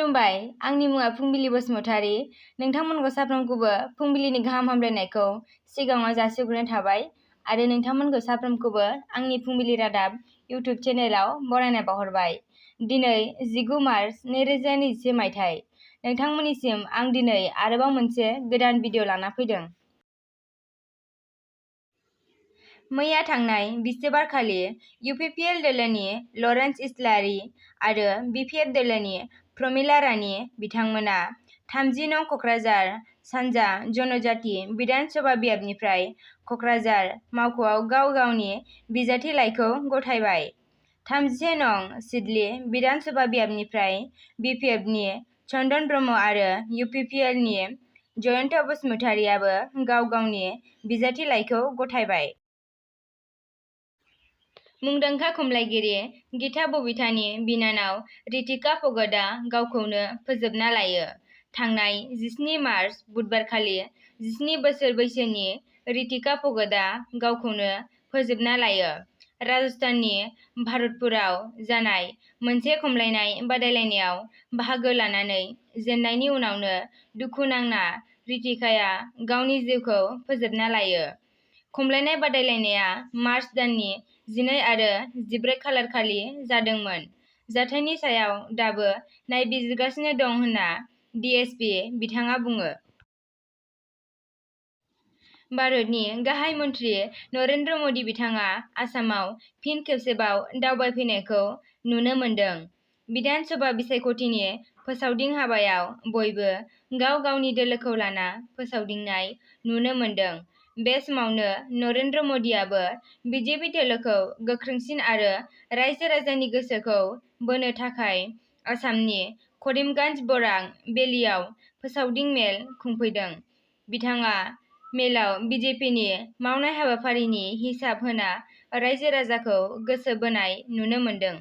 खुलुमबाय, आंनि मुङा फुंबिलि बसुमतारी। नोंथांमोनखौ साफ्रोमखौबो फुंबिलिनि गाहाम हामलायनायखौ सिगाङाव जासिहरनाय थाबाय आरो नोंथांमोनखौ साफ्रोमखौबो आंनि फुंबिलि रादाब इउटिउब चेनेलाव बरायनाय बावहरबाय। दिनै 19 मार्च 2021 मायथाइ। नोंथांमोननिसिम आं दिनै आरोबाव मोनसे गोदान भिडिअ लाना फैदों। मैया थांनाय बिस्तिबारखालि इउपिपिएल दोलोनि लरेन्स इस्लारि आरो बिपिएफ दोलोनि प्रमिला रानी बिथांमोना 30 नं कक्राझार सानजा जनजाति बिधान सभा बियाबनिफ्राय कक्राझार मावख'आव गाव गावनि बिजाथिलाइखौ गथायबाय। 31 नं सिडली बिधान सभा बियाबनिफ्राय बिपिएफनि चन्दन ब्रह्म आरो इउपिपिएलनि जयन्त बसुमतारीआबो गाव गावनि बिजाथिलाइखौ गथायबाय। मुंदांखा खमलायगिरि गीता बबितानि बिनानाव रितिका फगतआ गावखौनो फोजोबना लायो। थांनाय 17 मार्च बुधबारखालि 17 बोसोर बैसोनि रितिका फगतआ गावखौनो फोजोबना लायो। राजस्थाननि भरतपुराव जानाय मोनसे खमलायनाय बादायलायनायाव बाहागो लानानै जेननायनि उनावनो दुखु नांना रितिकाया गावनि जिउखौ फोजोबना लायो। खमलायनाय बादायलायनाया मार्च दाननि 12 आरो 14 खालारखालि जादोंमोन। जाथायनि सायाव दाबो नायबिजिरगासिनो दं होनना डिएसपि बिथाङा बुङो। भारतनि गाहाय मन्त्रि नरेन्द्र मदि बिथाङा आसामाव फिन खेबसेबाव दावबायफैनायखौ नुनो मोन्दों। बिधान सभा बिसायख'थिनि फोसावदिं हाबायाव बयबो गाव गावनि दोलोखौ लाना फोसावदिंनाय नुनो मोन्दों। बे समावनो नरेन्द्र मदिआबो बिजेपि दोलोखौ गोख्रोंसिन आरो रायजो राजानि गोसोखौ बोनो थाखाय आसामनि करिमगन्ज बरां भेलियाव फोसावदिं मेल खुंफैदों। बिथाङा मेलाव बिजेपिनि मावनाय हाबाफारिनि हिसाब होना रायजो राजाखौ गोसो बोनाय नुनो मोन्दों।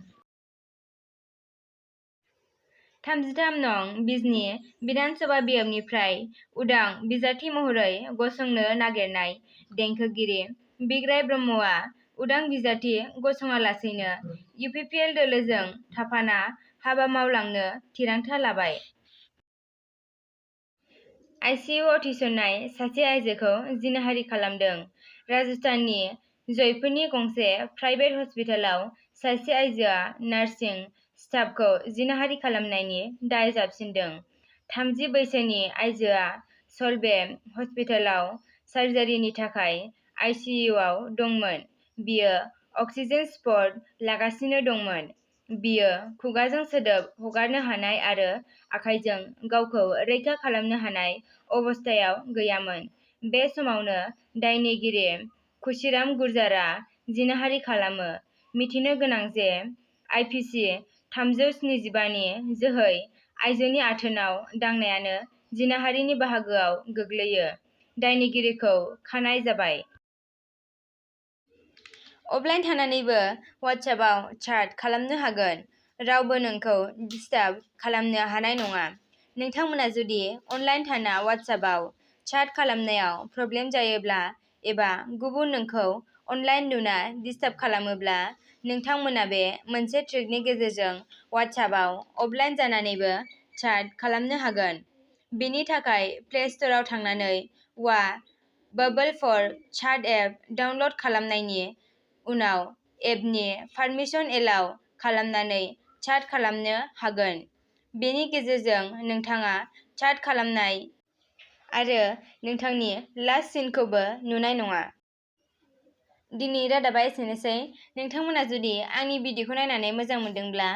33 नं बिजनी बिधान सभा बियाबनिफ्राय उदां बिजाथि महरै गसंनो नागिरनाय देंखोगिरि बिग्राय ब्रह्मआ उदां बिजाथि गसङालासैनो इउपिपिएल दोलोजों थाफाना हाबा मावलांनो थिरांथा लाबाय। आइसिइउआव थिसननाय सासे आइजोखौ जिनाहारि खालामदों। राजस्थाननि जयपुरनि गंसे प्राइभेट हस्पिटालाव सासे आइजोआ नार्सिं स्टाफखौ जिनाहारि खालामनायनि दाय जाबसिनदों। 30 बैसोनि आइजोआ सल्वे हस्पिटालाव सार्जारिनि थाखाय आइसिइउआव दंमोन। बियो अक्सिजेन सपर्ट लागासिनो दंमोन। बियो खुगाजों सोदोब हगारनो हानाय आरो आखाइजों गावखौ रैखा खालामनो हानाय अबस्थायाव गैयामोन। बे समावनो दायनिगिरि खुशीराम गुर्जारआ जिनाहारि खालामो। मिथिनो गोनां जे आइपिसि 375 नि जोहै आइजोनि आथोनाव दांनायानो जिनाहारिनि बाहागोआव गोग्लैयो। दायनिगिरिखौ खानाय जाबाय। अफलाइन थानानैबो वाट्सएपआव चाट खालामनो हागोन। रावबो नोंखौ डिस्टार्ब खालामनो हानाय नङा। नोंथांमोना जुदि अनलाइन थाना वाट्सएपआव चाट खालामनायाव प्रब्लेम जायोब्ला एबा गुबुन नोंखौ अनलाइन नुना डिस्टार्ब खालामोब्ला नोंथांमोना बे मोनसे ट्रिकनि गेजेरजों वाट्सएपआव अफलाइन जानानैबो चाट खालामनो हागोन। बेनि थाखाय प्ले स्ट'रआव थांनानै वा बबल फर चाट एप डाउनल'ड खालामनायनि उनाव एपनि पारमिसन एलाउ खालामनानै चाट खालामनो हागोन। बेनि गेजेरजों नोंथाङा चाट खालामनाय आरो नोंथांनि लास्ट सिनखौबो नुनाय नङा। दिनै रादाबा एसेनोसै। नोंथांमोना जुदि आंनि भिडिअखौ नायनानै मोजां मोनदोंब्ला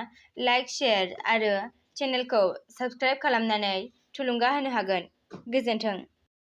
लाइक, शेयार आरो चेनेलखौ साबस्क्राइब खालामनानै थुलुंगा होनो हागोन। गोजोन्थों।